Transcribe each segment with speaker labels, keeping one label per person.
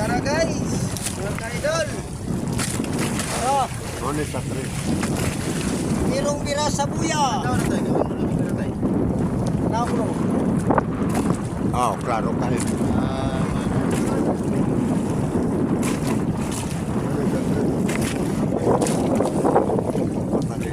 Speaker 1: Tara guys, mga ka-idol. Tara,
Speaker 2: Ngunit sa tres.
Speaker 1: Pirong bira sa buya.
Speaker 3: Tao na tayo, gawin mo lang yung tayo.
Speaker 1: Tao ko.
Speaker 2: Ah, klaro kayo.
Speaker 3: Ah,
Speaker 2: Ngunit sa tres. Pamali.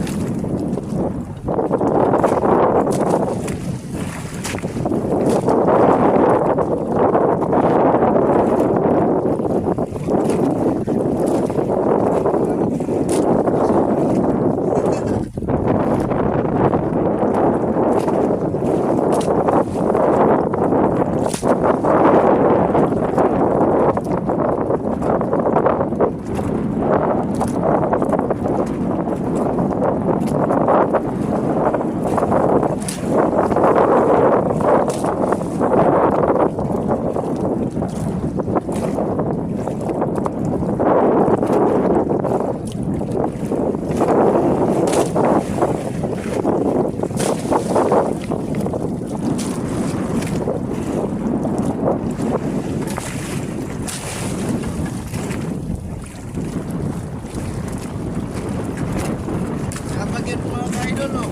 Speaker 3: Kapag yun mga ka-idol, oh.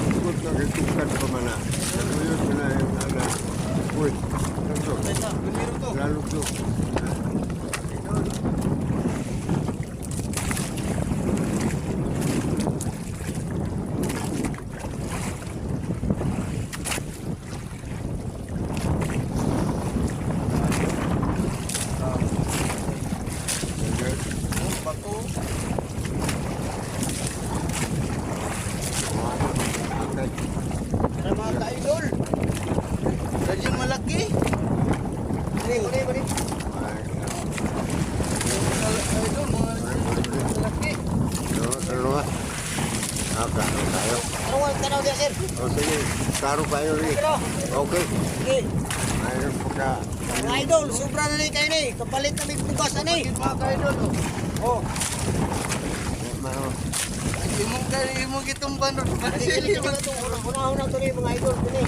Speaker 2: Tugod na gitukan pa man na. Tuyot na yung ala. Uy, ito.
Speaker 3: Teka, primero to.
Speaker 2: Lalo to.
Speaker 3: Idol. Oh, bato.
Speaker 2: Okay.
Speaker 3: Tara mga ka-idol. Sadyang malaki.
Speaker 1: Bani, bani, bani.
Speaker 2: Ay,
Speaker 3: Mga ka-idol, mga malaki.
Speaker 2: Dalawa. Ah, klaro tayo.
Speaker 1: Tanaw, tanaw diya, sir.
Speaker 2: O sige, klaro kayo rin.
Speaker 1: Pero,
Speaker 2: Okay.
Speaker 1: sige.
Speaker 2: Ayun pagka.
Speaker 1: Mga idol, sobra na ni kayo ni. Kapalit na may bugas ani.
Speaker 3: Bakit mga ka-idol, oh.
Speaker 1: Oh,
Speaker 2: Mano.
Speaker 3: Imong ka, imong gitumban ro.
Speaker 1: dili dili na to. Unahon na to ni mga idol kini.